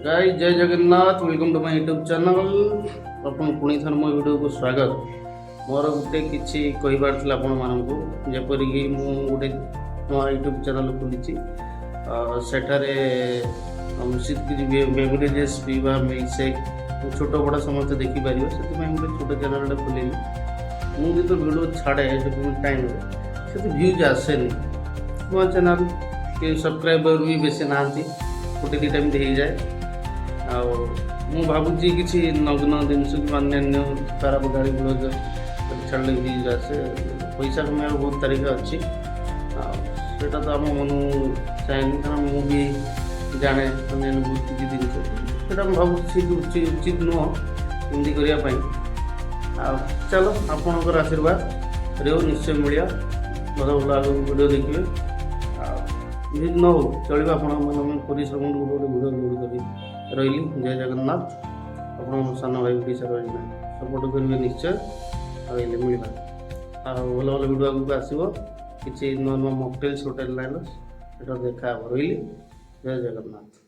Guys, ଜୟ Jagannath. Welcome to my YouTube channel. ଆପଣ ପୁଣି ଥରେ ମୋ ଭିଡ଼ିଓକୁ ସ୍ୱାଗତ। ମୋର ଗୋଟେ କିଛି କହିବାର ଥିଲା ଆପଣମାନଙ୍କୁ, ଯେପରିକି ମୁଁ ଗୋଟେ ନୂଆ ୟୁଟ୍ୟୁବ୍ ଚ୍ୟାନେଲ୍ ଖୋଲିଛି। ସେଠାରେ କିଛି ବେଭରେଜେସ୍ ପିଇବା, ମିଲ୍କ ସେକ୍, ଛୋଟ ବଡ଼ ସମସ୍ତେ ଦେଖିପାରିବେ। ସେଥିପାଇଁ ଗୋଟେ ଛୋଟ ଚ୍ୟାନେଲ୍ଟେ ଖୋଲିଲି। ମୁଁ ଯେତେବେଳେ ଭିଡ଼ିଓ ଛାଡ଼େ ଯେକୌଣସି ଟାଇମ୍ରେ, ସେତେ ଭ୍ୟୁଜ୍ ଆସେନି। ନୂଆ ଚ୍ୟାନେଲ୍ କି ସବସ୍କ୍ରାଇବର୍ ବି ବେଶୀ ନାହାନ୍ତି, ଗୋଟେ ଦୁଇଟା ଏମିତି ହେଇଯାଏ। ଆଉ ମୁଁ ଭାବୁଛି କିଛି ନଗ୍ନ ଜିନିଷ କି ଅନ୍ୟାନ୍ୟ ଖରାପ ଗାଳି ଗୁଲଜ ଛାଡ଼ିଲେ ଭ୍ୟୁଜ୍ ଆସେ। ପଇସା କମାଇବାର ବହୁତ ତରିକା ଅଛି ଆଉ ସେଇଟା ତ ଆମ ମନକୁ ଚାହେଁନି, କାରଣ ମୁଁ ବି ଜାଣେ ଅନ୍ୟାନ୍ୟ ବହୁତ କିଛି ଜିନିଷ। ସେଇଟା ମୁଁ ଭାବୁଛି ଠିକ୍ ଉଚିତ ନୁହଁ ଏମିତି କରିବା ପାଇଁ। ଆଉ ଚାଲ, ଆପଣଙ୍କର ଆଶୀର୍ବାଦ ରହିବ, ନିଶ୍ଚୟ ମିଳିବ। ଭଲ ଭଲ ଆଗକୁ ଭିଡ଼ିଓ ଦେଖିବେ। ଆଉ ଭ୍ୟୁଜ୍ ନ ହଉ ଚଳିବ, ଆପଣଙ୍କ ମାନେ ପରିଶ୍ରମ ଗୋଟେ ଗୋଟେ ଭିଡ଼ିଓ ଲୋଡ଼ କରି ରହିଲି। ଜୟ ଜଗନ୍ନାଥ। ଆପଣଙ୍କ ସାନ ଭାଇ ଓଡ଼ିଶାର ସପୋର୍ଟ କରିବେ ନିଶ୍ଚୟ। ଆଉ ହେଲେ ମିଳିବା ଆଉ ଭଲ ଭଲ ଭିଡ଼ିଓ ଆଗକୁ ଆସିବ। କିଛି ନୂଆ ନୂଆ ମକଟେଲ୍ସ ହୋଟେଲ ଲାଇନ୍ର ସେଟା ଦେଖା ହେବ। ରହିଲି, ଜୟ ଜଗନ୍ନାଥ।